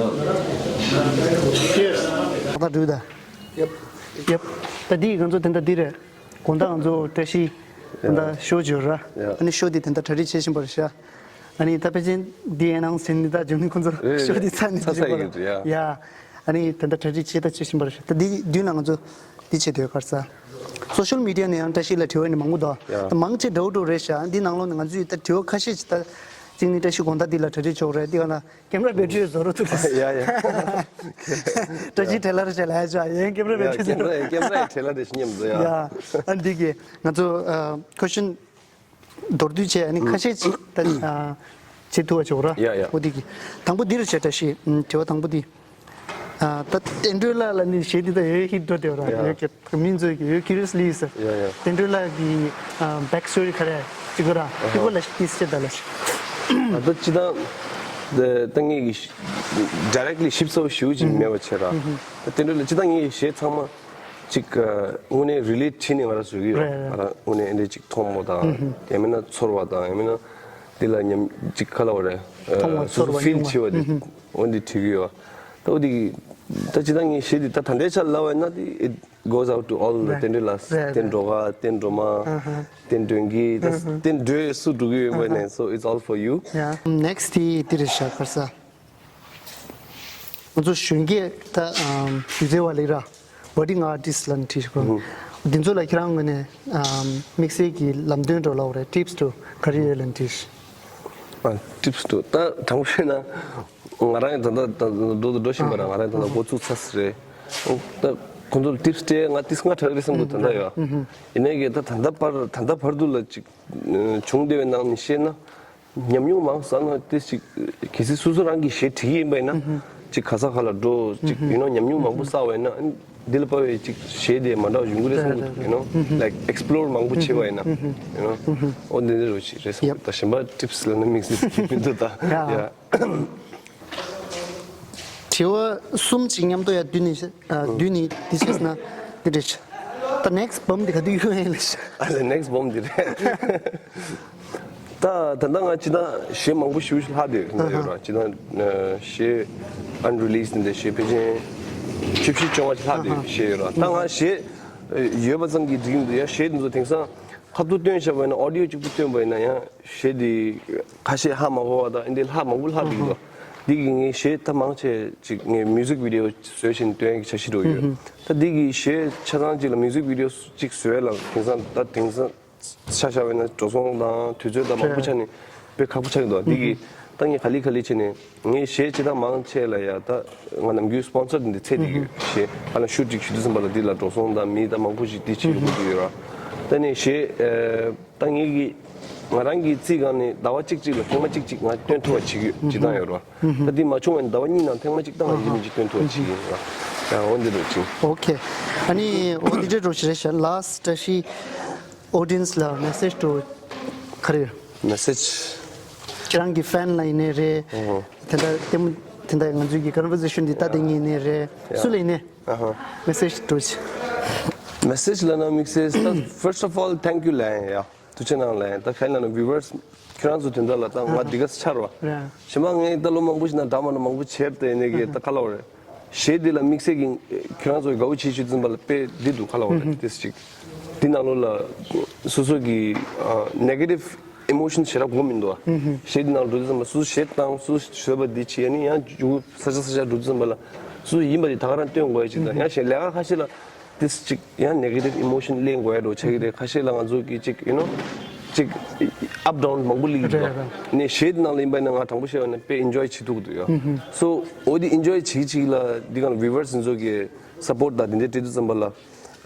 Cheers. ད་འགྲུལ་ད། ཡབ། ཡབ། ད་འདི་ང་ཚོ་དེ་འདྲ་འདི་རེད། དགོང་དག་ང་ཚོ་བཀྲ་ཤིས་དེ་འདྲ་ཤོ་བྱོས་ར། ཡ། ཨ་ནི་ཤོ་འདི་དེ་འདྲ་གྲ་སྒྲིག་བྱེད་བཞིན་པ་རེད་ཤག་ཨ་ནི་ད་ཕལ་ཆེར་འདི་ཨེ་ནའུན་སི་བྱེད་ནི་ད་འཇོན་ནི་ཁོང་ཚོ་རེད། ཤོ་འདི་ཚར་ནས་ཚར་ཚར་བཞིན་པ་ཡིན་རེད། ཡ། ཡ། ཨ་ནི་དེ་འདྲ་གྲ་སྒྲིག་བྱེད་ད་བྱེད་བཞིན་པ་རེད་ཤག་ད་འདི་མདུན་ལ་ང་ཚོ་འདི་བྱེད་དུས་གར་ས། སོ་ཤལ་མི་ཌི་ཡ་ནས་ཡང་བཀྲ་ཤིས་ལ་དྲི་བ་ནི་མང་པོ་འདུག་ཡ། ད་མང་ཆེ་འདྲ་བོ་འདྲ་བོ་རེད་ཤག་འདི་ནང་ལོགས་ནས་ང་ཚོས་ད་དྲི་བ་ཁ་ཤས་ཅིག་ད་གཅིག་ནི་བཀྲ་ཤིས་དགོང་དག་འདི་ལ་གྲ་སྒྲིག་ཆོག་རེད། འདི་ག་ལ། ཀེམ་ར་བེ་ཊི་རི་བཟོ་རོགས་ཐུགས་རྗེ་ཆེ། ཡ་ཡ། བཀྲ་ཤིས་ཊེ་ལར་བྱས་ལ་ཡ་ཅོ་ཡན་ཀེམ་ར་བེ་ཊི་རི་ཡ་ཀེམ་ར་ཀེམ་ར་ཡི་ཊེ་ལར་རེ་ཞིག་མཉམ་དུ་ཡ། ཡ། ཨ་འདི་གི་ང་ཚོ་ཨ་ཁོ་ཤན་མདོར་བསྡུས་བྱས་ཨ་ནི་ཁ་ཤས་ཅིག་ད་ཨ་བྱེད་ཐུབ་པ་ཆོག་ར། ཡ་ཡ། འོ་འདི་གི་དང་པོ་འདི་རུ་བྱས། བཀྲ་ཤིས་ཨ་དྲི་བ་དང་པོ་འདི། ཨ་ད་བསྟན་སྒྲོལ་ལགས་ལ་ནི་གཞས་འདི་ད་ཡོད་ཧིཊ་འགྲོ་དེ་ར། ཡ། ཡོད་ཀྱི། མི་ཚོས་ཀྱི་ཡོད་ཀྱི་རེས་ལི་ཟེར། ཡ་ཡ། བསྟན་སྒྲོལ་ལགས་ཀྱི་ཨ་བེག་སི་ཊོ་རི་ག་རེ་ཅིག་གོ་ར། ཨ་ཧ། ཅིག་གོ་ལ་ཤི་ཏི་སི་ཅེ་ད་ལ་ཤི། ཨ་ད་ཅི་ད་ ད་ད་ངས་ཀྱི་ཌའི་རེག་ལི་ཞིབ་ཚགས་པོ་ཞེ་པོ་ཅིག་མེད་པ་བྱས་ར། ད་དེ་འདྲ་ལ་སྤྱིར་བཏང་ངས་གཞས་ཚང་མ་ཅིག་དངོས་གནས་རི་ལེཊ་བྱས་ནས་ང་རང་བཟོ་གི་ཡོད། རེད་རེད། ང་རང་དངོས་གནས་འདི་འདྲ་ཅིག་མཐོང་བ་དང་། ཡང་མིན་ན་ཚོར་བ་དང་། ཡང་མིན་ན་འདི་ལ་ཉམས་ཅིག་ག་ལབ་དགོས་རེད། མཐོང་བ་སོ་སོ་ཚོར་བ་ཕིལ་མྱོང་བ། བྱེད་པ་འདི་འོ་འདི་བྲིས་གི་ཡོད། ད་འོ་འདི་ད་སྤྱིར་བཏང་ངས་གཞས་འདི་ད་ད་ལྟའི་ཆར་ལབ་པ་ཡིན་ན་འདི་it goes out to all the རེད། བསྟན་འགྲོ་ལགས། རེད་བསྟན་རེད། འགྲོ་ག་བསྟན་འགྲོ་མ། ཨ་ཧ། བསྟན་སྒྲོན་གྱི་ད་ཨ་ཧ། བསྟན་སྒྲོན་སུ་འགྲོ་གི་ཡོད་པ་ཨ་ཧ། ནས། so it's all for you. Yeah. Next དེ་འདི་རེད་ཤག་ཁར་ས། ང་ཚོ་གཞོན་སྐྱེས་ད་ཨམ་སྒྱུ་རྩལ་བ་ལས་ར་budding artist ལབ་ནས་བྲིས་ཤག་འདི་ཚོ་ལ་ཁྱེད་རང་ངོས་ནས་ཨམ་དམིགས་བསལ་གྱི་ལམ་སྟོན་འདྲ་ལབ་དགོས་རེད། tips to career ལབ་ནས་བྲིས་ཤག་ཨ། tips to ད་དྲང་པོ་བཤད་ན། ང་རང་ཡང་ད་ལྟ་ད་འགྲོ་འགྲོ་བཞིན་པ་ར། ང་རང་ད་ལྟ་འགོ་བཙུགས་ཚར་ཟིན་རེད། ཨོ་ད་ཁོང་ཚོར་tips སྤྲད་ང་ཏིས་སྔ་དྲགས་རེད་བསམ་གི་ད་ལྟ་ཡོད། ཡིན་ནའི་གི་ད་ད་ལྟ་བར་ད་ལྟ་བར་དུ་ལ་ཅིག་བྱུང་བསྡད་པའི་ནང་ནས་བཤད་ན། ཉམས་མྱོང་མང་བསགས་ན་ཏིས་ཅིག་གལ་སྲིད་སོ་སོ་རང་གི་གཞས་བྲིས་ཀྱི་ཡིན་པ་ཡིན་ན། ཅིག་ག་ས་ག་ལ་འགྲོ་ཅིག you know ཉམས་མྱོང་མང་པོ་བསགས་པ་ཡིན་ན། འདི་ལ་དཔག་པའི་ཅིག་གཞས་དེ་མ་འདྲ་བ་ཡོང་གི་རེད་བསམ་གི་འདུག you know like explore མང་པོ་བྱས་པ་ཡིན་ན། you know ཨོ་འདི་འདྲ་རུ་ཞིག་རེད་བསམ་གི་འདུག་ད་གཞན་པ་tips ལབ་ན་དམིགས་བསལ་མི་འདུག་ད། ཡ། དྲི་བ་གསུམ་ཅིག་མཉམ་དུ་ཡར་བསྡུས་ནས་ཨ་བསྡུས་ནས་འདི་བྱས་ན་འདི་འདྲ་བྱས། ད་next album འདི་ག་དུས་ཡོང་ཡིན་ལ་ཤག་ཨ་ལས་next album འདི་རེད། ད་ད་ལྟ་ང་ཅི་ད་གཞས་མང་པོ་ཞེ་པོ་ཅིག་ལྷག་བསྡད་ཡོད་ར། ཅི་ད་གཞས་unreleased འདི་གཞས་ཕལ་ཆེར་བཅུ་བཞི་བཅོ་ལྔ་ཅིག་ལྷག་བསྡད་ཡོད། གཞས་ཡོད་ར། ད་ང་གཞས་ཡོད་པ་ཙམ་གྱིས་འགྲིག་གི་མི་འདུག་ཡ། གཞས་འདི་ཚོ་དེང་སང་ཁ་ཐུག་སྟོན་བྱས་པ་ཡིན་ན། audio གཅིག་པུ་སྟོན་པ་ཡིན་ན་ཡང་གཞས་འདི་ཁ་ཤས་ཧ་མ་གོ་བ་དང་འདི་ལྷག་མང་པོ་ལྷག་འགྲིག་འདུག་འདི་གི་ངས་གཞས་ད་མང་ཆེ་ཅིག་ངས་music video བཟོས་བཞིན་སྟོན་ཡག་གི་འཆར་གཞི་འདྲ་ཡོད། ད་འདི་གི་གཞས་ཆ་ཚང་ཅིག་ལ་music video གཅིག་བཟོས་ལ་དེང་སང་ད་དེང་སང་ཆ་བཞག་པ་ཡིན་ན་འགྲོ་སོང་དང་དུས་ཚོད་དང་མང་པོ་ཆགས་ནས་དཔེ་ཁག་པོ་ཆགས་ཀྱི་འདུག་འདི་གི་ད་ངས་ག་ལེ་ག་ལེ་བྱས་ནས། ངས་གཞས་ཅི་ད་མང་ཆེ་ལ་ཡ་ད་ང་ནམ་རྒྱུན་sponsor འདི་ཚད་འདི་ཡོད། གཞས་ཧ་ལམ་ཤུ་ཊི་ཞུ་དུས་ཙམ་པ་ལ་འདི་ལ་འགྲོ་སོང་དང་མི་ད་མང་པོ་ཞིག་འདི་བྱེད་དགོས་ཀྱི་ཡོད་ར། ད་ནས་གཞས་ཨེ་ད་ངས་ཀྱི་ང་རང་གི་རྩིས་སྒང་ནས་ཟླ་བ་གཅིག་གཅིག་ལ་ཐེངས་མ་གཅིག་གཅིག་ང་སྟོན་ཐུབ་པ་བྱེད་ཀྱི་ཡོད། སྤྱིར་བཏང་ཡོད་ར། ད་འདི་མ་བྱུང་བ་ནི་ཟླ་བ་གཉིས་ནང་ཐེངས་མ་གཅིག་བཏང་བ་ཡིན་མིན་གཅིག་སྟོན་ཐུབ་པ་བྱེད་ཀྱི་ཡིན་ར། ཡང་འོ་འདི་འདྲ་ཅིག okay ཨ་ནི་འོ་འདི་འདྲ་འགྲོ་ཞིག་རེད་ཤག last བཀྲ་ཤིས། audience ལ་message འགྲོ་ག་རེ་ཡོད། message ཁྱེད་རང་གི་fan ལ་ཡིན་ནའི་རེད། ཨོ་ཧོ། དེ་འདྲ་ལྟད་མོ་དེ་འདྲ་ང་ཚོའི་གི་conversation འདི་ལྟ་དེ་ངེས་ནའི་རེད། ཡ། སུ་ལ་ཡིན་ནའི་ཨ་ཧ། message འགྲོ་ཅི། message ལབ་ན་དམིགས་བསལ་ད་first of all thank you ལབ་ཡིན་ཡ། ཐུགས་རྗེ་གནང་ལབ་ཡིན། ད་ག་ཡིན་ལབ་ན་viewers ཁྱེད་རང་ཚོ་དེ་འདྲ་ལ་ད་ང་འདི་ག་ས་ཆར་བ། རེད། གཞན་པ་ངས་ད་ལོ་མང་པོ་ཞིག་ན་འདྲ་མ་འདྲ་མང་པོ་བྱས་ཏེ་ཡིན་ནའི་གི་ད་ག་ལབ་དགོས་རེད། གཞས་འདི་ལ་དམིགས་བསལ་གྱི་ཁྱེད་རང་ཚོ་དགའ་པོ་བྱེད་ཤོད་ཙམ་པ་ལ་དཔེ་འདི་འདུག་ག་ལབ་དགོས་རེད། ཏིས་ཅིག་འདི་ནང་ལོགས་ལ་སོ་སོ་གི་negative emotion ཞེ་དྲག་དགོས་མི་འདུག་ཨ། གཞས་འདི་ནང་འགྲོ་དུས་ཙམ་པ་སོ་སོ་གཞས་བཏང་སོ་སོ་བཟོས་པ་འདི་བྱས་ནས་ཡང་མཇུག་ས་ཆ་ས་ཆ་འགྲོ་དུས་ཙམ་པ་ལ་སོ་སོ་ཡིན་པ་འདི་ད་ག་རང་སྟོན་དགོས་ཡ་ཅིག་དང་། ཡང་གཞན་ལས་ཀ་ཁ་ཤས་ལ་ཏིས་ཅིག་ཡང་negative emotion ལེན་དགོས་ཡ་འགྲོ་ཆགས་ཀྱི་རེད། ཁ་ཤས་ལ་ང་ཚོ་གི་ཅིག་you know ཅིག་up down མང་པོ་སླེབས་ཀྱི་འདུག་རེད་རེད། ནས་གཞས་འདི་ནང་ལ་ཡིན་པ་ཡིན་ན་ང་དྲང་པོ་བཤད་པ་ཡིན་ན་དཔེ་enjoy བྱེད་ཐུབ་ཀྱི་འདུག་ཡ། so འོ་འདི་enjoy བྱེད་ཅིག་ལ་འདི་ག་ལ་viewers ཚོ་གི་support དང་དེ་འདྲ་སྤྲད་དུས་ཙམ་པ་ལ་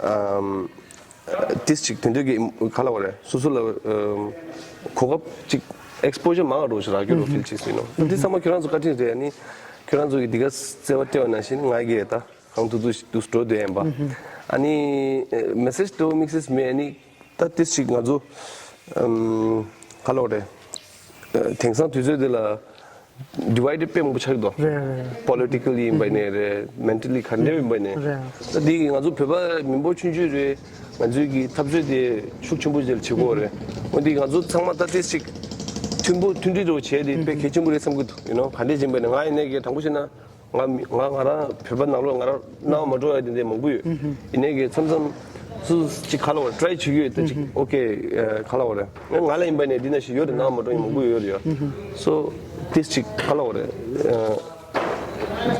ཨམ། ཏིས་ཅིག་དེ་འདྲ་གི་ག་ལབ་དགོས་རེད། སོ་སོ་ལ་ཨམ། གོ་སྐབས་ཅིག་exposure མང་བ་འགྲོ་ཞིག་རག་རྒྱུ་འགྲོ་feel བྱེད་སྲིད་ནོ། འདི་ཚང་མ་ཁྱོད་རང་ཚོ་བཀའ་དྲིན་རེད། ཨ་ནི་ཁྱོད་རང་ཚོ་གི་འདི་ག་བརྩེ་བ་སྤྲད་པ་ནང་བཞིན་ང་གིས་ད་གང་ཐུབ་ཐུབ་ཞིག་འདུག་འགྲོ་སྡོད་ཡིན་པ། ཨ་ནི་message དེ་དམིགས་བསལ་མེད། ཨ་ནི་ད་ཏིས་ཅིག་ང་ཚོ་ཨམ། ག་ལབ་དགོས་རེད། དེང་སང་དུས་ཚོད་འདི་ལ་divided དཔེ་མང་པོ་ཆགས་འདུག་རེད་རེད། politically ཡིན་པ་ཡིན་ནའི་རེད། mentally ག་འདྲ་ཡིན་པ་ཡིན་ནའི་རེད། ད་འདི་ང་ཚོ་བོད་པ་མི་འབོར་ཆུང་ཆུང་རེད། ང་ཚོའི་གི་འཐབ་རྩོད་དེ་ཤུགས་ཆེན་པོ་ཅིག་ལ་བྱེད་དགོས་རེད། འོན་ཏེ་ང་ཚོ་ཚང་མ་ད་ཏིས་ཅིག་མཐུན་པོ་མཐུན་སྒྲིལ་རོགས་བྱས་དེ་དཔེ་གལ་ཆེན་པོ་རེད་བསམ་གི་འདུག you know ག་འདྲ་ཡིན་པ་ཡིན་ནའི་ང་ཡིན་ནའི་གི་དྲང་པོ་བཤད་ན། ང་མི་ང་ང་རང་བོད་པ་ནང་ལོགས་ང་རང་སྣང་བ་མ་འགྲོ་ཡ་དེ་འདྲ་མང་པོ་ཡོད། ཡིན་ནའི་གི་མཚམས་མཚམས་སུ་ཅིག་ག་ལབ་དགོས་རེད། try བྱེད་ཀྱི་ཡོད། ད་ཅིག okay ག་ལབ་དགོས་རེད། ང་ང་ལ་ཡིན་པ་ནས་འདི་ན་ཞིག་ཡོད་རེད། སྣང་བ་མ་འགྲོ་ཡ་མང་པོ་ཡོད་རེད་ཡ། so ཏིས་ཅིག་ག་ལབ་དགོས་རེད།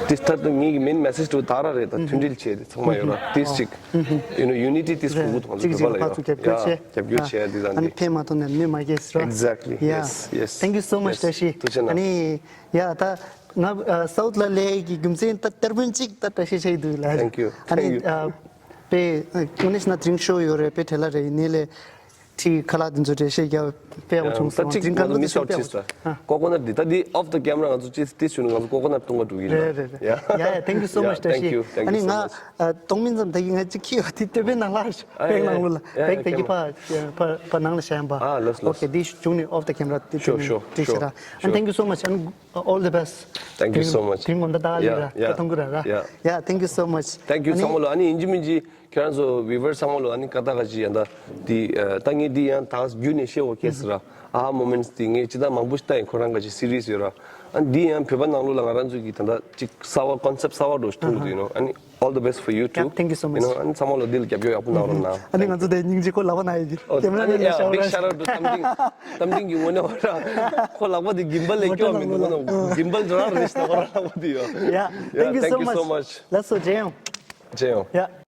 ཏིས་ད་ད་ངེད་ཀྱི་main message དེ་ད་ར་རེད། ད་མཐུན་སྒྲིལ་བྱས་ཏེ་ཚང་མ་ཡོད་ར། ཏིས་ཅིག you know unity ཏིས་གུ་གུ་ཐོག་ཚོ་བོད་པ་ལ་ཡོད་རྒྱབ་སྐྱོར་བྱས་ཡ་རྒྱབ་སྐྱོར་བྱས་ཡ་འདི་ད་ཨ་ནི་འདི་ཕན་མ་ཐོགས་ནས་གནོད་མ་སྐྱེལ་ཟེར་ར། Exactly. ཡ། Yes, yes. Thank you so much. བཀྲ་ཤིས། ཐུགས་རྗེ་གནང་། ཨ་ནི། ཡ་ད་ང་ཨ་South ལ་སླེབས་ཀྱི་རྒྱུ་མཚན་ད་དེར་བོན་གཅིག་ད་བཀྲ་ཤིས་ཆགས་ཀྱི་འདུག་ལ། Thank you. ཨ་ནི། Thank you. ཨ་དཔེ་དངོས་གནས་ན་དྲིན་ཤོར་ཡོད་རེད། དཔེ་བྲེལ་བ་རེད། ཡིན་ནའི་ལས་ ཁྲིད་ཁ་ལག་དེ་ཚོ་འགྲེལ་བཤད་རྒྱབ་དཔེ་ཡག་པོ་བྱུང་སོང་། ད་གཅིག་དྲིན་ག་ང་ཚོ་ལོ་མི་དེ་ཚོ་ཤོར་དཔེ་ཡག་ཅིག་པོ་ད་ཀོ་ཀོ་ནཊ་འདི་ད་འདི་off the camera ང་ཚོ་ཅི་དེ་བྱུང་ང་ཚོ་ཀོ་ཀོ་ནཊ་བཏུང་ག་འགྲོ་གི་རེད། རེད་རེད་རེད། Yeah. Yeah, yeah, thank you so much, Tashi. ཨ་ནི་ང་གཏོང་མིན་ཙམ་ད་གི་ང་གཅིག་ཁྱི་ཡོད་དེ་སྟོད་པའི་ནང་ལ་བེག་ནང་ལོགས་ལ་བེག་ད་གི་ཕ་ཕ་ནང་ལ་བཞག་ཡིན་པ། ཨ་ལགས་ལགས། Okay, འདི་བྱུང་ནས་off the camera དེ་Sure, sure, and thank you so much and all the best. Thank you so much. དེ་ངོ་ད་ད་ལི་ར་ད་ཐོང་གི་ར་ར། Yeah, thank you so much. Thank you ཚང་མ་ལོ། ཨ་ནི་ཡིན་གཅིག་མིན་གཅིག་ཁྱེད་རང་ཚོ་viewers ཚང་མ་ལོ། ཨ་ནི་ཀ་ད་ག་ཅི་ཡང་ད་དེ་ད་ངས་དེ་ཡང་ད་རྒྱུ་ནས་ཤེས་བ་ཁེས་ར། ཨ་moments དེ་ངས་ཅི་ད་མང་པོ་ཞིག་ལྟ་ཡིན། ཁོ་རང་ག་ཅི་series ཡོད་ར། ཨ་ནི་དེ་ཡང་བོད་པ་ནང་ལོ་ལ་ང་རང་ཚོ་གི་ད་ད་ཅིག་གསར་བ་concept གསར་བ་འགྲོ་ཞིག་ཐུག་འདུག you know. ཨ་ནི་all the best for you too. Thank you so much. ཨ་ནི་ཚང་མ་ལོ་དེ་ལ་རྒྱབ་སྐྱོར་ཡག་པོ་གནང་རོགས་གནང་། ཨ་ནི་ང་ཚོ་དེ་སྙིང་རྗེ་ཁོ་ལག་པ་ན་ཡི་གི་ཨོ་camera ཨ་ནི་man ལ yeah, big shout out to Tamjing. Tamjing གི་ངོ་ནས་བ་ར་ཁོ་ལག་པ་དེ་gimbal ལས་སྐྱོ་མི་འདུག་ཨ་ནི་gimbal འགྲོ་ར་རེད་ཤི་ད་བ་ར་ལག་པ་དེ་ཡོད། Yeah, thank you so much. Let's go, Jayam. Jayam. Yeah.